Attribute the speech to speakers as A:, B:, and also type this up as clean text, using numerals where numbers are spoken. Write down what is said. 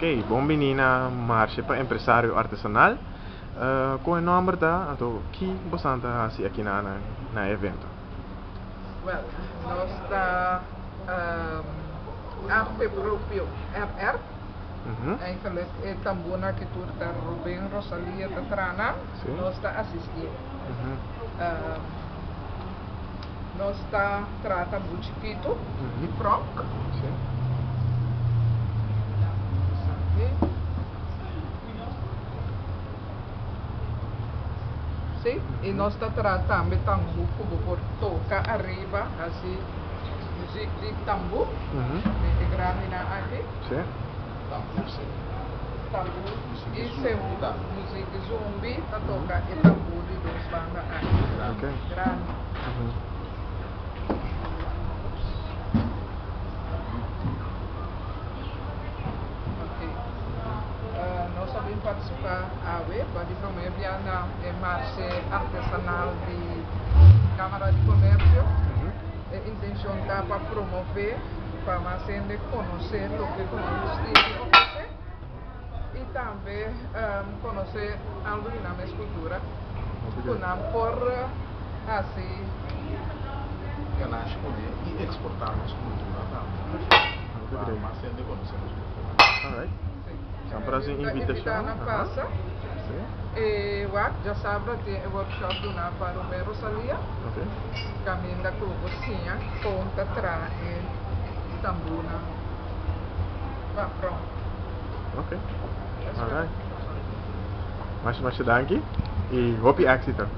A: Ok, bon bini na Marshe pa Empresario Artesanal. Kon e nòmber ta? Anto ki bosan ta hasi aki na na e evento?
B: Wèl, nos ta Arte Propio RR. Eigenlijk e tambuna ki tur ta Ruben Rosalia ta traha nan, nos ta asistié. Nos ta traha tambú chikitu di pronk. Sí, i nos ta traha tambe tambú ku bo por toka ariba, hasi muzik di tambú, den e grandinan aki. Tambú i seú muzik di zumbi ta toka e tambú di dos banda aki, grandi. Nos a bin partisipá awe pa di promé bia na e marshe artesanal di Kámara di Komersio. E intenshon ta pa promové pa mas hende konosé loke ku nos tin di ofresé i tambe konosé algu di nan mes kultura ku nan por hasi.
C: Ganashi kuné i eksportá nos kultura tambe pa mas hende konosé nos kultura.
A: San por hasi un invitashon.
B: Ta invitá nan pasa e wak djasabra tin e workshop duná pa Romero Rosalia kaminda ku bo siña kon ta traha e tambunan pa pronk.
A: Ok alright masha masha danki y hopi éxito.